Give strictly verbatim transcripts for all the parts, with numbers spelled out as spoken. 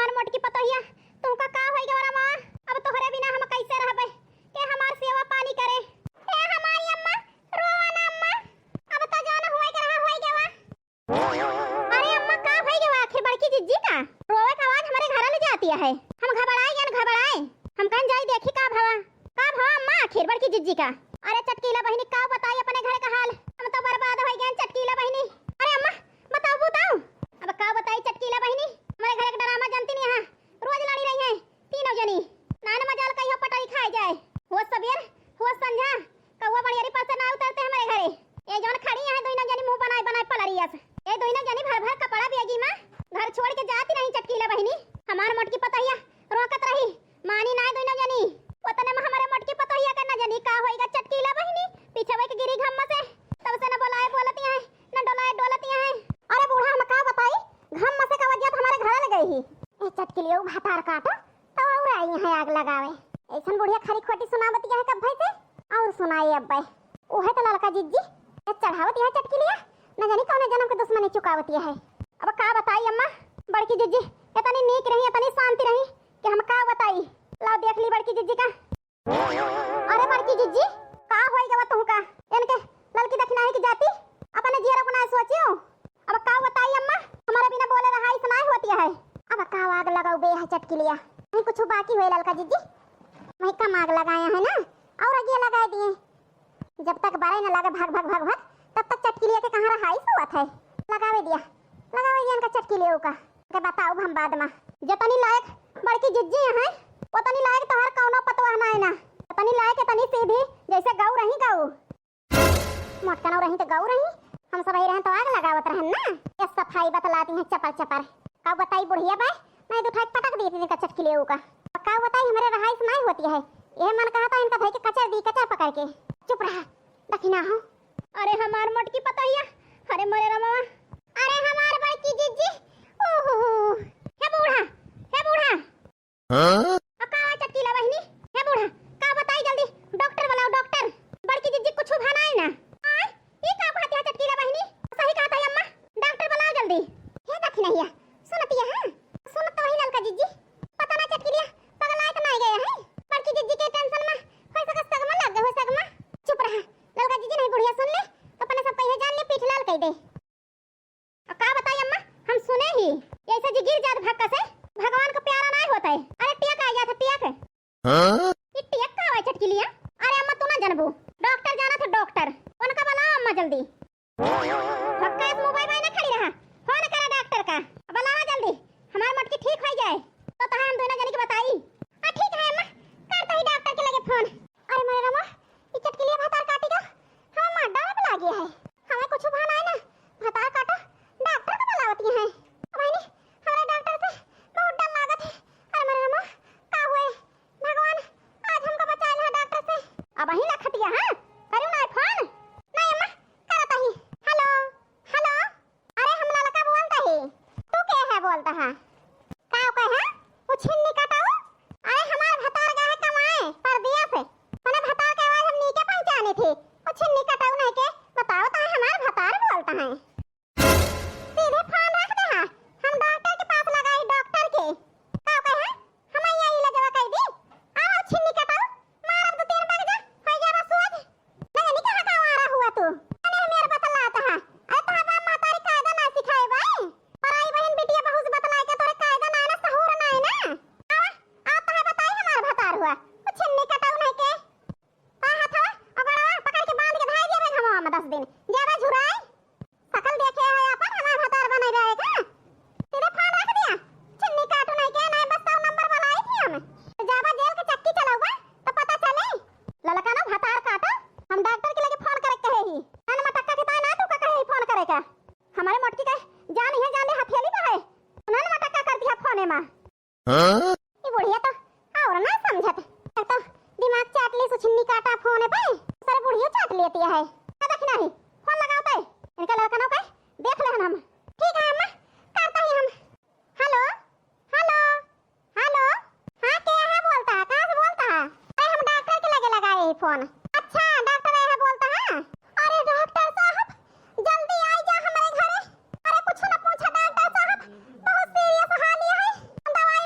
अरे मोटकी पतोहिया, तुमका का होई गवा रे माँ? अब तोहरे बिना हम कैसे रहबे? के हमार सेवा पानी करे? ए हमारी अम्मा, रोवा ना अम्मा। अब तो जान होई गवा, होई गवा। अरे अम्मा, का भई गवा आखिर बड़की जिज्जी का? रोवे का आवाज हमरे घर ले जाती है। हम घबराए गए, घबराए। हम कहन जाई देखी का भवा। का भवा अम्मा आखिर बड़की जिज्जी का? अरे चटकीला बहिनी, का बताई अपने घर का हाल? हम तो बर्बाद होई गए चटकीला बहिनी। अरे अम्मा, बताओ, बताओ। अब का बताई चटकीला बहिनी, हमरे घर के डरामा जानती नहीं है। रोज लड़ी रही है तीनों जनी। नान मजाल कहियो पटरी खाए जाए। हो सबेर, हो संझा, कौआ बड़ियरी पर से ना उतरते हमरे घरे। ये जौन खड़ी है दोनों जनी मुंह बनाए बनाए पलरियस। ये दोनों जनी भर भर कपड़ा बेगी मा घर छोड़ के जाती रही चटकीला बहिनी। हमार मोटकी पतोहिया रोकत रही, मानी नाय दोनों जनी। ओतने में हमरे मोटकी पतोहिया के न जनी का होइगा चटकीला बहिनी, पीछे के गिरी घम्म से। तब से न बोलाए बोलती हैं, न डोलाए डोलती हैं। अरे बूढ़ा, हम का बताई, घम्म से का वजह हमरे घर ले गई ही। ए चटकीलियो भतार काटो, तो और आई है आग लगावे। ऐसन बुढ़िया खरी खोटी सुनावत है कब भाई से, और सुनाए अब भाई। उहे तो ललका जिज्जी, ये चढ़ावत है चटकीलिया, न जानी कौन जन्म के दुश्मनी चुकावत है। अब का बताई अम्मा, बड़की जिज्जी इतनी नीक रही, इतनी शांति रही कि हम का बताई। ला देख ली बड़की जिज्जी का। अरे बड़की जिज्जी, का होई गवा तुमका? इनके ललकी दखिनाही की जाती, अपने जियरा को ना सोचियो। अब का बताई अम्मा, हमारे बिना बोले रहाई से नाय होती है। अब का आग लगाऊ बे है चटकीलिया, नहीं कुछ बाकी हुए ललका जिज्जी, वही कम आग लगाया है ना, और आगे लगा दिए। जब तक बरे न लगे भग भग भग भग, तब तक चटकीलिया के कहाँ रहाई सोवत है। लगावे दिया, लगावे दिया इनका चटकीलिया का। के बताऊ हम बाद में। जतनी लायक बड़की जिज्जी हैं, ओतनी लायक तोहार कौनो पतोह नाय ना। जतनी लायक इतनी सीधी, जैसे गऊ रही गऊ। मोटकनो रही तो गऊ रही, हम सब ही रहन तो आग लगावत रहन ना। ये सफाई बतलाती हैं चपर चपर। का बताई बुढ़िया बाय, नहीं तो उठा के पटक दी थी इनका चटकीलिया का। का बताई हमरे रहाई से नाय होती है। ये मन कहा था इनका धई के कचर दी, कचर पकड़ के। चुप रहा, दखिना हो। अरे हमार मोटकी पतोहिया, अरे मोरे रमवा। अरे हमार बड़की जिज्जी, ओहो, हे बूढ़ा, हे बूढ़ा। हाँ? अब का हुआ चटकीला बहिनी? हे बूढ़ा, का बताई जल्दी, डॉक्टर बुलाओ डॉक्टर। बड़की जिज्जी कुछ भा नाय ना। आय, ई का कहत है चटकीला बहिनी? सही कहत है अम्मा, डॉक्टर बुलाओ जल्दी। हे दखिनहिया, सुनतिया है? सुनत तो वही ललका जिज्जी। पता ना चटकीलिया पगलाए तो नाय गया है। बड़की जिज्जी के टेंशन में होई सके सगमा लग गए हो सगमा। चुप रहा, ललका जिज्जी नहीं बुढ़िया सुन ले तो अपने सब कहिए जान ले पीठ लाल कह दे। अब का बताई अम्मा, हम सुने ही, ऐसे जे गिर जात भक्का से, भगवान का प्यारा नाय होता है। अरे टियक आ जात है, टियक। हाँ? ये टियक का आवाज चटकीलिया? अरे अम्मा तू ना जानबू, डॉक्टर जाना था डॉक्टर, उनका बुलाओ अम्मा जल्दी। भक्का इस मोबाइल में ना खड़ी रहा, फोन करा डॉक्टर का, बुलावा जल्दी, हमार मोटकी ठीक हो जाए, तो तहा हम दोनों जने के बताई। आ ठीक है अम्मा, करता ही डॉक्टर के लगे फोन। अरे मोरे रामा, ई चटकीलिया भतार काटी का हमें मार डाले पे लागी है। हमें कुछ भा नाय ना, भतार काटा डॉक्टर को बुलावती है। बहिनी, हमरा डॉक्टर से बहुत डर लागत है। अरे मोरे रामा, का हुए? भगवान, आज हमका बचा लिहा डॉक्टर से। अब ही ना खटिया, हाँ? करू ना फोन? नहीं अम्मा, करत ही। हेलो, हेलो। अरे हम ललका बोलता ही। तू के है बोलता है? का कहे? वो छिन्नी कटाऊ? अरे हमार भतार गए है कमाए परदेस। मने भतार के आवाज हम नीके पहचानी थी। वो छिन्नी कटाऊ नहीं के बताओ तो हमार भतार बोलता है। सीधे फोन रख दे हा, हम डॉक्टर के पास लगाई, डॉक्टर के। का कहे? हम यहाँ इलाजवा कर दी। आओ छिन्नी कटाऊ, मारब दो तीन बगजा, हो जाबा सोझ। नहीं, नहीं, कहाँ का आवारा हुआ तू? अरे, हम यार बतलात हा। अरे, तोहार बाप महतारी कायदा ना सिखाए बाई। पराई बहिन बिटिया बहू से बतलाए के तोरे कायदा ना, ना सहूर ना है ना। आवा, आ तोहे बताई हमार भतार हुआ। कुछ छिन्नी कटाऊ नहीं के। आ हथवा, ओकरा पकड़ के बांध के धाई दिया बे घमवा में दस दिन। जाबा झुराई। सकल देखे है अपन, हमार भतार बने रहे का? सीधे फोन रख दिया। छिन्नी काटू नहीं के, नहीं बस तौ नंबर बुलाई थी हम। तो जाबा जेल के चक्की चलौबा, तो पता चले। ललका ना भतार काटो, हम डॉक्टर के लगे फोन करे कहे ही। नन मटक्का के ताय ना तू का कहे ही फोन करे का? हमारे मोटकी के जान है, जान ले हथेली का है। नन मटक्का कर दिया फोने मा। हाँ? ये बुढ़िया तो और ना समझत। एक तो दिमाग चाट ली सुछिन्नी काटा फोन पे, सारे बुढ़ियो चाट लेती है। का देखना ही? फोन लगाओ ते। इनका लड़का नौ का देख ले हम। ठीक है अम्मा, करता ही हम। हेलो, हेलो, हेलो। हाँ, के है बोलता है? कहाँ से बोलता है? अरे हम डॉक्टर के लगे लगाए ही फोन। अच्छा, डॉक्टर है बोलता है? अरे डॉक्टर साहब, जल्दी आई जा हमरे घरे। अरे कुछ न पूछा डॉक्टर साहब, बहुत सीरियस हाल ये है। दवाई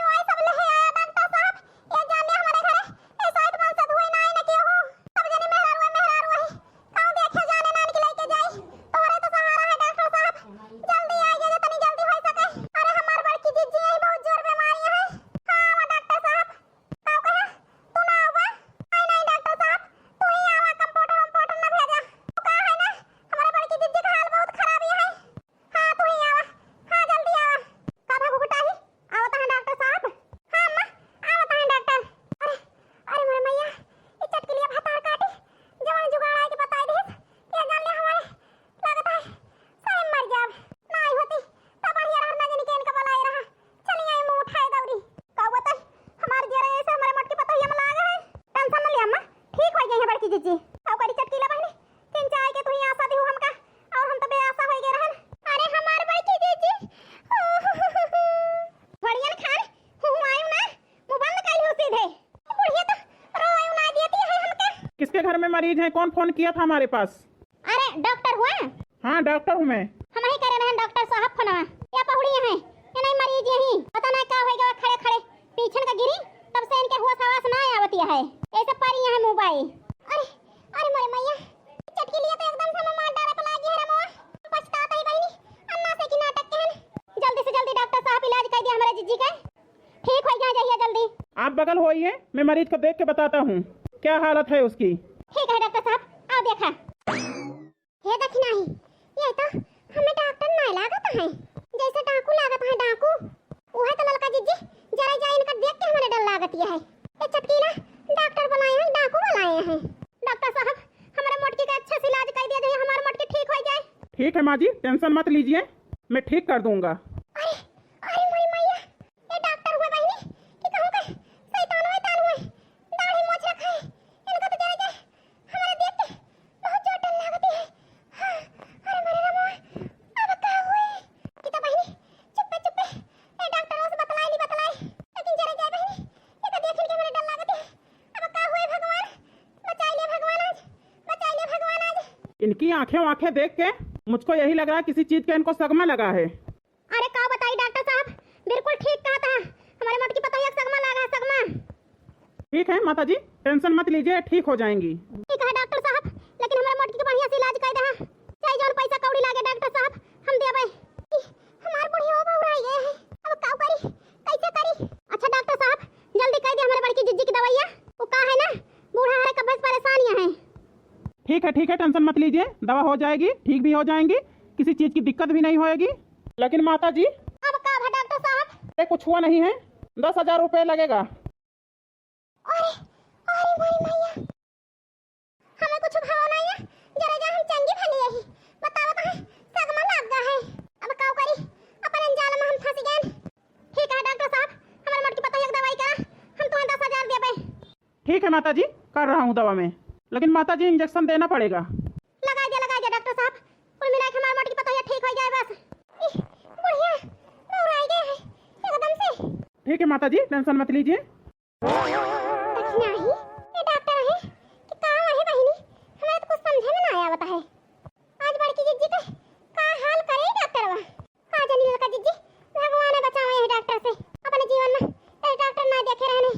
घर में मरीज हैं, कौन फोन किया था हमारे पास? अरे, डॉक्टर हुआ? हाँ, डॉक्टर हूँ मैं। हम ही करे रहन डॉक्टर साहब फोनवा। या पहुड़ी हैं, ये नहीं मरीज यही। पता नहीं का होइगा, खड़े खड़े पीछन का गिरी, तब से इनके होश हवास ना आवत है। ऐसे परी हैं मोबाइल। अरे, अरे मोरे मैया, चटकी लिए तो एकदम से मार डाला पला गया रे मोआ। पछतात है बहिनी, अन्ना से की नाटक कहन। जल्दी से जल्दी डॉक्टर साहब इलाज कर दिया हमारे जिज्जी का। ठीक हो गया, जाइए जल्दी। आप बगल होइए, मैं मरीज को देख के बताता हूँ क्या हालत है उसकी। ठीक है डॉक्टर साहब, आओ देखा। हे दखिनाही, ये तो हमें डॉक्टर नहीं लागत है, जैसे डाकू लागत है, डाकू। वह तो ललका जिज्जी जरा जा इनका देख के हमारे डर लागत ये है। ये चटकीला डॉक्टर बुलाए हैं, डाकू बुलाए हैं। डॉक्टर साहब, हमारे मोटकी का अच्छा से इलाज कर दिया जाए, हमारे मोटकी ठीक हो जाए। ठीक है माँ जी, टेंशन मत लीजिए, मैं ठीक कर दूंगा। अरे, अरे मोरी मैया, ये डॉक्टर हुए बहिनी कि कहूँ का शैतान वैतान हुए, दाढ़ी मोछ रखा है, इनका तो जरा जा हमारे देख के बहुत जोर डर लागती है। हाँ, अरे मोरे रामा, अब का हुए? कि तो बहिनी, चुप्पे चुप्पे, ए डॉक्टर से बतलाई नहीं बतलाई, लेकिन जरा जाए बहिनी, ये तो देख के हमारे डर लागती है। अब का हुए भगवान, बचाई ले भगवान आज, बचाई ले भगवान आज। इनकी आंखें आंखें देख के मुझको यही लग रहा है किसी चीज का इनको सदमा लगा है। अरे का बताई डॉक्टर साहब, बिल्कुल ठीक कहा था, हमारे मोटकी पतोहिया के सगमा लागा है, सगमा। ठीक है माता जी, टेंशन मत लीजिए, ठीक हो जाएंगी। ठीक है डॉक्टर साहब, लेकिन हमारे मोटकी के बढ़िया से इलाज कर दे। चाहे जौन पैसा कौड़ी लागे डॉक्टर साहब, हम देबे। ई, हमार बुढ़िया बौराई गए है, अब का करी, कैसे करी? अच्छा डॉक्टर साहब, जल्दी कर दे हमारे बड़की जिज्जी की दवाइया, वो का है ना, बूढ़ा है, कब्बे से परेशान ही है। ठीक है, ठीक है, टेंशन मत लीजिए, दवा हो जाएगी, ठीक भी हो जाएंगी, किसी चीज की दिक्कत भी नहीं होएगी। लेकिन माता जी, अब का भा डॉक्टर साहब? अरे कुछ हुआ नहीं है, दस हजार रुपये लगेगा। अरे, अरे मोरी मैया, हमें कुछ भाव नहीं है, जरा जा हम चंगी भली यही, बताओ तो है, सगमा लाग गा है, अब का करी, अपन अंजाल में हम फंस गए। ठीक है डॉक्टर साहब, हमारे मोटकी पतोहिया की दवाई करा, हम तुम्हें दस हजार देबे। ठीक है माता जी, कर रहा हूँ दवा में, लेकिन माता जी इंजेक्शन देना पड़ेगा। लगा दे, लगा दे डॉक्टर साहब, कुल मिला के हमारे मोटकी पतोहिया ठीक हो जाए बस। इह, बुढ़िया बौराई गए है एकदम से। ठीक है माता जी, टेंशन मत लीजिए। दखिनाही, ये डॉक्टर है कि का है बहिनी, हमें तो कुछ समझे में ना आवत है। आज बड़की जिज्जी का का हाल करे डॉक्टरवा। का जानी ललका जिज्जी, भगवान बचावे यही डॉक्टर से। अपने जीवन में ऐसे डॉक्टर ना देखे रहने,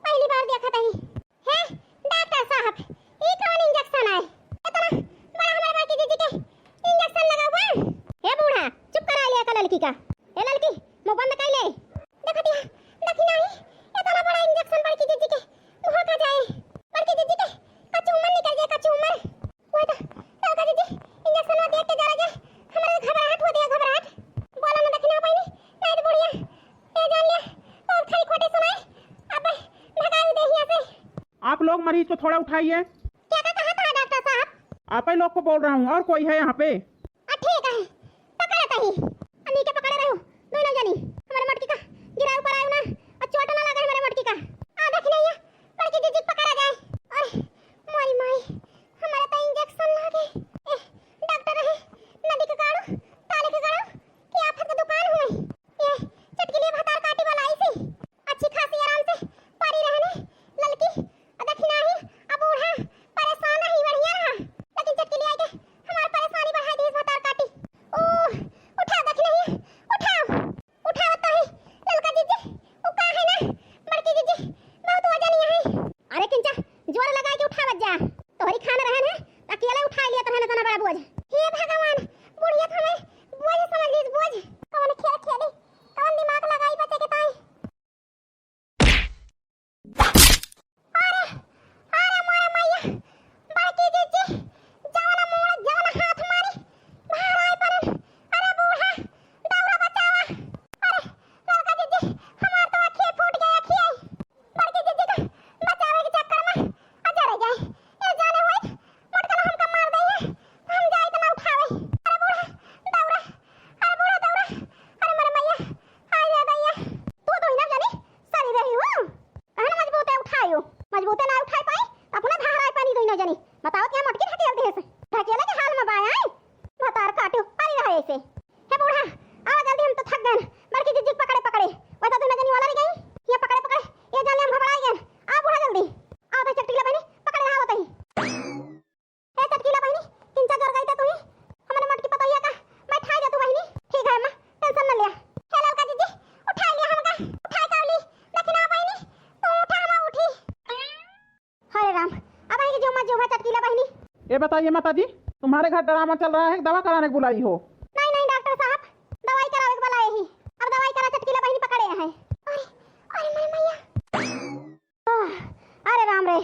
पहली बार देखत ही। हे डॉक्टर साहब, ई कौन इंजेक्शन है? इतना बड़ा हमारे बड़की जिज्जी के इंजेक्शन लगा हुआ है। हे बूढ़ा, चुप करा लिया का ललकी का। हे ललकी, मुंह बंद कर ले। देखती है, देखी नहीं, इतना बड़ा इंजेक्शन बड़की जिज्जी के मुंह का जाए। बड़की जिज्जी के कच्ची उम्र निकल जाए, कच्ची उम्र। वो तो, तो का दीदी, इंजेक्शन देख के जरा जे, हमारे घबराहट होती है, घबराहट। बोला ना दखिना पाइनी, नहीं तो बुढ़िया, ये जान लिया, और खरी खोटी सुनाई, अब भगाई दे यहाँ से। आप लोग मरीज को थोड़ा उठाइए। क्या का कहा था डॉक्टर साहब? आप ही लोग को बोल रहा हूँ, और कोई है यहाँ पे? आ, ठीक है, पकड़ता ही। अनी के पकड़े रहो, दोनों जनी। हमारे मटकी का गिराव पर आयो ना, और चोट ना लगे हमारे मटकी का। आ, देख नहीं है, बड़की जिज्जी पकड़ा जाए। अरे, मोरी माई, हमारे तो इंजेक्शन लागे। ए, डॉक्टर है, नदी के गाड़ो, ताले के गाड़ो, कि आफत के दुकान हुए। ये चटकिलिया भतार काटी वाला आई सी। अच्छी खासी आराम से परी रहने, ललकी, आ देखी नाही, अब बूढ़ा परेशान रही, बढ़िया रहा। लेकिन चटकिलिया के हमार परेशानी बढ़ाई दी, भतार काटी। ओ, उठाओ, देखी नाही, उठाओ, उठाओ तो ही, ललका जिज्जी, उ का है ना, बड़की जिज्जी, बहुत वजन ही है। अरे किंचा, जोर लगाए के उठावत जा, तोहरी खान रहन है, अकेले उठा लिया तोहने तना बड़ा बोझ। हे भगवान, बुढ़िया तो हमें बोझ समझ लीस, बोझ। कौन खेल खेली, कौन दिमाग लगाई बचे के ताई। अरे, अरे मोरे मैया, बड़की जिज्जी, जवन मोड़, जवन हाथ मारी, बाहर आए परन। अरे बूढ़ा, दौड़ा बचावा। अरे, ललका जिज्जी, हमार तो अखिए फूट गए, अखिए। बड़की जिज्जी का बचावे के चक्कर में आ जरे जाए। ए जाने होई, मटकला हमका मार दे है, हम जाई त ना उठावे। अरे बूढ़ा, दौड़ा, अरे बूढ़ा, दौड़ा, अरे मोरे मैया, हाय रे दैया। तू तो ही ना जानी, सरी रही हूँ। कहन मजबूते उठायो, मजबूते ना उठाई पाई, त अपना धारा पानी दो ही ना जानी। बताओ क्या मटकी ढकेल दे से, ढकेले के हाल में बाय आई। भतार काटू, अरे रहे से। हे बूढ़ा, आवा जल्दी, हम तो थक गए। बड़की जिज्जी पकड़े पकड़े, वैसा तो ना उठाए कावली, देखी ना बहिनी, तू उठा, हम उठी। हरे राम, अब आई के जो मत जो चटकीला बहिनी। ये बताइए माता जी, तुम्हारे घर ड्रामा चल रहा है कि दवा कराने को बुलाई हो? नहीं, नहीं डॉक्टर साहब, दवाई करावे के बुलाए ही। अब दवाई करा चटकीला बहिनी पकड़े हैं। अरे, अरे मोरे मैया। आह, अरे राम रे,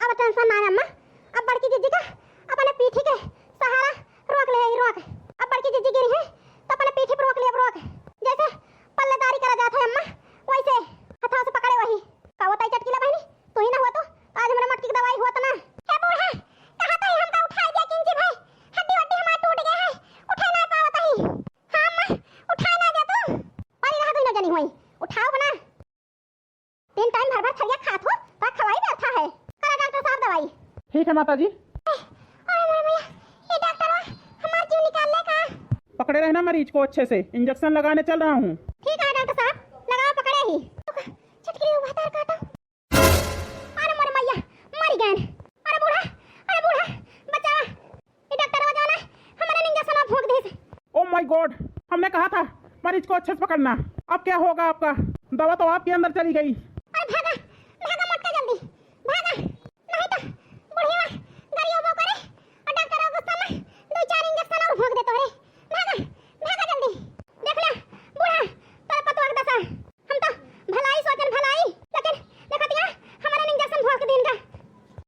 अब टेंशन ना है अम्मा। अब बड़की जिज्जी का अपने पीठी के सहारा रोक ले, यही रोक। अब बड़की जिज्जी गिरी है तो अपने पीठी पर रोक ले, अब रोक। जैसे पल्लेदारी करा जात है अम्मा, वैसे हथवा से पकड़े वही। का होता है चटकीला बहिनी, तू ही ना हुआ तो आज हमरे मटकी की दवाई हुआ तो ना। हे बूढ़ा, कहा तो ही हमका उठाए दिया किंची भाई, हड्डी वड्डी हमार टूट गए है, उठे ना पावत ही। हाँ अम्मा, उठाए ना दे तू। परी रहा दुइनो जनी हुई, उठाओ ना। तीन टाइम भर भर थरिया खात हो, तो खवाई व्यर्था है। करा डॉक्टर साहब दवाई। ठीक है माता जी। अरे मोरे मैया, ये डॉक्टर हमार जीव निकाल ले का? पकड़े रहना मरीज को अच्छे से, इंजेक्शन लगाने चल रहा हूँ। ठीक है डॉक्टर साहब, लगाओ पकड़े ही। चटकी भतार काटो। अरे मोरे मैया, मरी गए। अरे बूढ़ा, अरे बूढ़ा, बचावा। ये डॉक्टर हो जाना, हमारे इंजेक्शन फूंक दीस। Oh my God, हमने कहा था मरीज को अच्छे से पकड़ना। अब क्या होगा आपका? दवा तो आपके अंदर चली गई। अरे भागा, भागा मोटका जल्दी, भागा। नहीं तो बुढ़िया गरियो वो करे और डॉक्टर गुस्सा में दो चार इंजेक्शन और फूंक दे तोहरे। भागा, भागा जल्दी। देख ले बूढ़ा, तोरे पतवा के दशा। हम तो भलाई सोचन भलाई, लेकिन देखत या हमारे इंजेक्शन भोंक दीन का।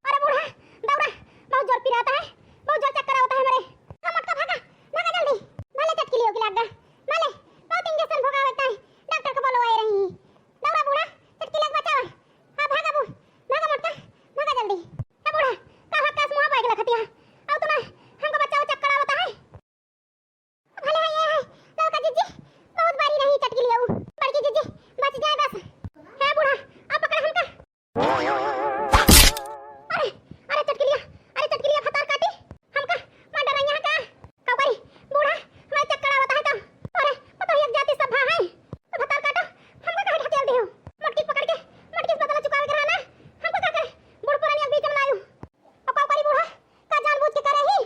अरे बूढ़ा, दौड़ा, बहुत जोर पिराता है, बहुत जोर चक्कर आवता है मेरे। हम मटका भागा, भागा जल्दी, भले चटकी लियो की लाग गा, भले बहुत इंजेक्शन भोंका होता है, डॉक्टर को बोलो आए रही। दौड़ा बूढ़ा, चटकी लग बचावा। हाँ भागा बू, भागा मटका, भागा जल्दी। ए बूढ़ा, का हक्का से मुँह बैग लखतिया, आओ तुम्हें, हमको बचाओ, चक्कर आवता है। भले है ये है, लड़का जिज्जी, बहुत बारी नहीं चटकी लिया ऊ। बड़की जिज्जी, बच जाए बस। हे बूढ़ा, अब पकड़ हमका। अरे, अरे चटकी लिया, अरे चटकी लिया, भतार काटी। हमका मार डरा यहाँ का। का करी, बूढ़ा, हमारे चक्कर आवता है तो। अरे, पता ही एक जाति सब भा है। तो भतार काटो, हमका काहे ढकेल दियो? मटकी पकड़ के, मटकी से बदला चुकावे के रहा ना। हमका का करे? बूढ़ पुरानी अब बीच में लायू। अब का करी बूढ़ा? का जानबूझ के करे ही?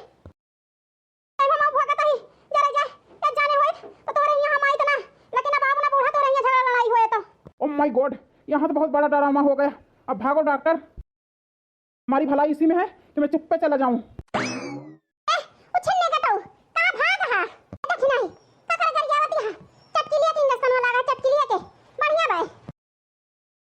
अब हम भगत ही, जरे जाए, या जाने होइत, तो तोरे यहाँ हम आइत ना, लेकिन अब आम ना बूढ़ा तोरे यहाँ झगड़ा लड़ाई होए तो। Oh my God, यहाँ तो बहुत बड़ा ड्रामा हो गया। अब भागो डॉक्टर, हमारी भलाई इसी में है कि मैं चुप्पे चला जाऊँ।